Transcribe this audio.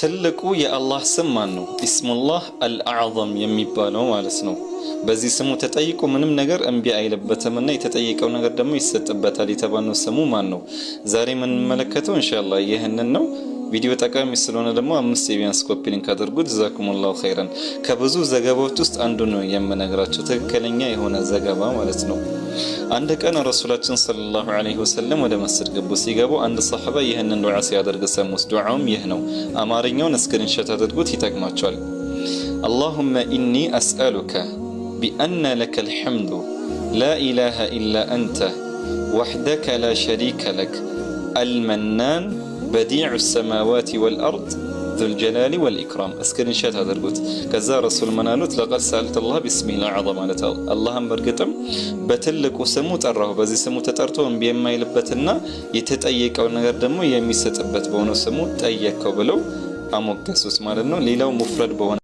ትልቁ የአላህ ስም ማን ነው? اسم الله الأعظم የሚባለው ማለት ነው። በዚህ ስሙ ተጠይቆ ምንም ነገር እምቢ አይልበትምና የተጠየቀው ነገር ደግሞ ይሰጥበታል የተባለው ስሙ ማን ነው? ዛሬ የምንመለከተው ኢንሻአላህ ይህንን ነው። ቪዲዮ ጠቃሚ ስለሆነ ደግሞ አምስት የቢያንስ copy link አድርጉት። جزاكم الله خيرا። ከብዙ ዘገባዎች ውስጥ አንዱ ነው የምነግራቸው፣ ትክክለኛ የሆነ ዘገባ ማለት ነው። አንድ ቀን ረሱላችን صلى الله عليه وسلم ወደ መስጅድ ገቡ። ሲገቡ አንድ ሰሐባ ይህንን ዱዓ ሲያደርግ ሰሙት። ዱዓውም ይህ ነው። አማርኛውን screenshot አድርጉት፣ ይጠቅማቸዋል። اللهم إني أسألك بأن لك الحمد لا إله إلا أنت وحدك لا شريك لك المنان بديع السماوات والأرض ذو الجلال والإكرام። Screenshot አድርጉት። ከዛ ረሱል ምን አሉት? لقد سألت الله باسمه الأعظم ማለት አላህን በእርግጥም በትልቁ ስሙ ጠራሁ። በዚህ ስሙ ተጠርቶ እምቢ የማይልበትና የተጠየቀው ነገር ደግሞ የሚሰጥበት በሆነው ስሙ ጠየቅከው ብለው አሞገሱት ማለት ነው። ሌላው ሙፍረድ በሆነ